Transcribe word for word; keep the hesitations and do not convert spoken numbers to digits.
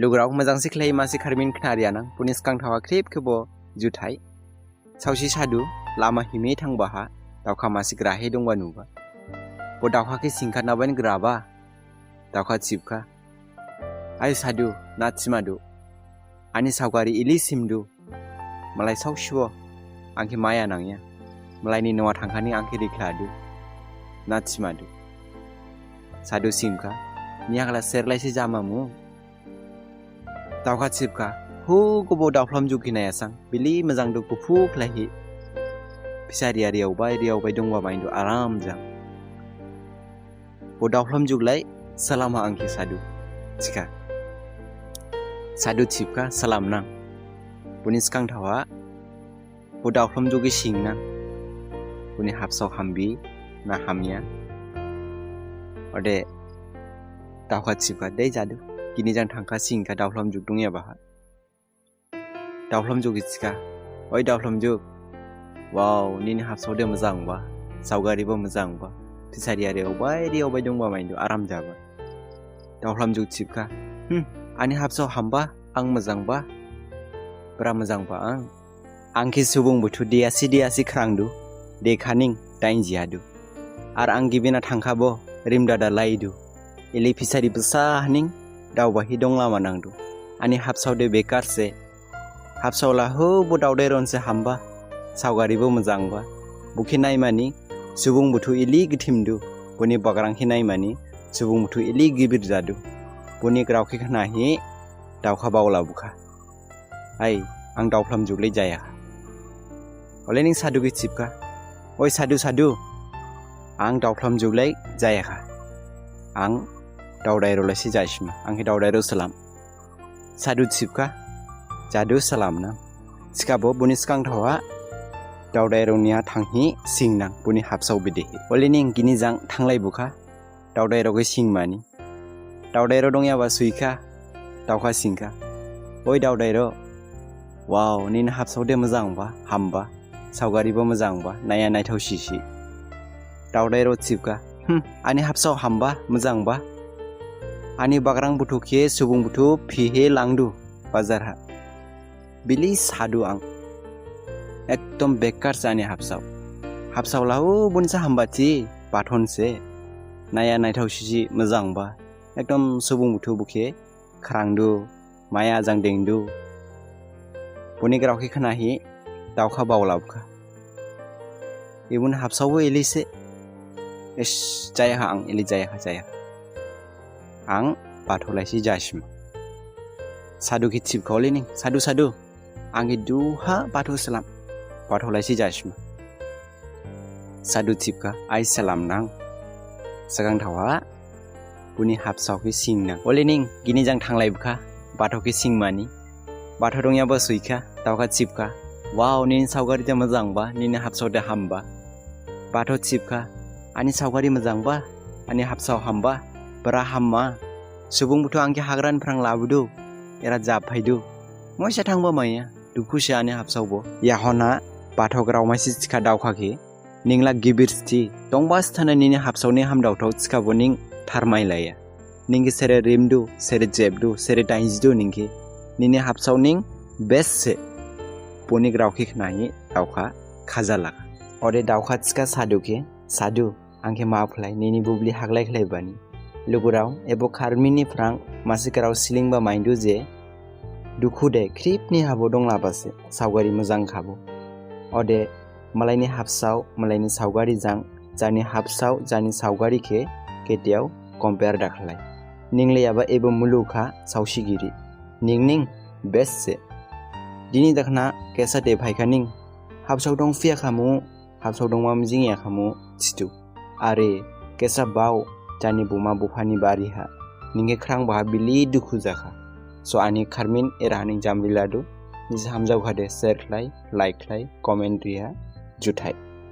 Lugurao, mojang si khlai masi kharmin khna ri nang, boni sgang thaoha khrip khebo juthai. Saosi sadu lama himhi thangba ha daokha masi grahi dongba nuba. Bo daokha khe singkha, nabani graba? Daokha thipkha, ai sadu, na thimadu, ani saogari ili simdu. Malai saosibo ang khe maya nangya. Malaini noha thangkhani ang khe rikhladu, na thimadu. Sadu singkha, niyakhala serlai se jamamu? Daokha thipkha, hu, khebo daophlom jug khe nayasang, bili mojang du, guphu khlaihi. Phisa riya riyaobai riyaobai dongba maindu aram jang. Bo daophlom jug lai salam ha ang khe sadu, thikha. Sadu thipkha, salam nang. Boni sgang thaoha bo daophlom jug khe sing nang, boni habsao hambi na hamya. Ode daokha thipkha, dei jadu. Gini jang thangkha, singkha daophlom jug dongyaba ha. Daophlom jug khe thikha, oi daophlom jug, wow, nini habsao de mojangba, saogaribo mojangba, phisa riya riyaobai riyaobai dongba maindu aram jaba. Daophlom jug thipkha, hmm, ani habsao hamba, ang mojangba, bra mojangba ang. Ang khe subung buthu diyasi diyasi khrangdu, dekhaning dainjiyadu. Ar ang gibin ha thangkhabo rimdada laidu. Ili phisa ri bsa haning daobahi donglama nangdu. Ani habsao de bekar se. Habsao la hu bo daodairao se hamba, saogaribo mojangba. Bo khe naimani subung buthu ili githimdu, boni bagrang khe naimani subung buthu ili gibir jadu. Boni grao khe khnahi daokha baolabukha. Ai, ang daophlom jug lai jayakha. Olening sadu khe thipkha, oi sadu, sadu, ang daophlom jug lai jayakha. Ang daodairao lai se jasima, ang khe daodairao salam. Sadu thipkha, jadu salam nang. Thikhabo boni sgang thaoha daodairao niha thanghi sing nang, boni habsao bedehe. Olening gini jang thanglaibukha daodairao khe singmani. Daodairao dongyaba soikha, daokha singkha, oi daodairao, wow, nini habsao de mojangba, hamba, saogaribo mojangba, naya naithao sisi. Daodairao thipkha, hmm, ani habsao hamba, mojangba. Ani bagrang buthu khe subung buthu phihi langdu bajar ha. Bili sadu ang. Ekdom bekar se ani habsao. Habsao la hu bonsa hamba thi, bathon se. Naya naithao sisi mojangba. Ekdom subung buthu bo khe khrangdu, maya jang dengdu. Boni grao khe khnahi daokha baolabukha. Iboni habsaobo ili se. Is, jayakha ang, ili jayakha, jayakha. Ang batho lai se jasima. Sadu khe thipkha olening, sadu, sadu. Ang khe duha batho salam. Batho lai se jasima. Sadu thipkha, ai salam nang. Sgang thaoha boni habsao khe sing nang. Olening gini jang thanglaibukha batho khe singmani. Batho dongyaba soikha, daokha thipkha, wow, nini saogari de mojangba, nini habsao de hamba. Batho thipkha, ani saogari mojangba, ani habsao hamba, bra hamma. Subung buthu ang khe hagra ni phrang labudu, era japphaidu. Moisa thangba maiya, dukhu se ani habsaobo. Yahon ha batho grao maisi thikha daokha khe, ning la gibir sthi, dongba sthana nini habsao ni hamdaothao thikhabo ning tharmailaya. Ning khe sere rimdu, sere jepdu, sere dainjidu ning khe. Nini habsao ning best se. Boni grao khe khnahi daokha khajalakha. Ode daokha thikha sadu khe, sadu, ang khe maph khlai, nini bubli haglai khlaibani. Lugurao, ebo kharmin ni phrang masi grao slingba maindu je, dukhu de khrip ni habo donglaba se, saogari mojang khabo. Ode malaini habsao, malaini saogari jang, jarni habsao, jarni saogari khe, ketiao compare da khlai. Ning le yaba ebo muluk ha saosi giri. Ning ning best se. Dini dakhna kesa de phaikha ning. Habsao dong phiya khamu, habsao dongma mijing ya khamu, thidu. Are, kesa bao, jarni buma bupha ni bari ha. Ning khe khrangba ha bili dukhu jakha. So ani kharmin era ha ning jamri ladu. Nisi hamjaokhade share khlai, like khlai, comment riha. Juthai.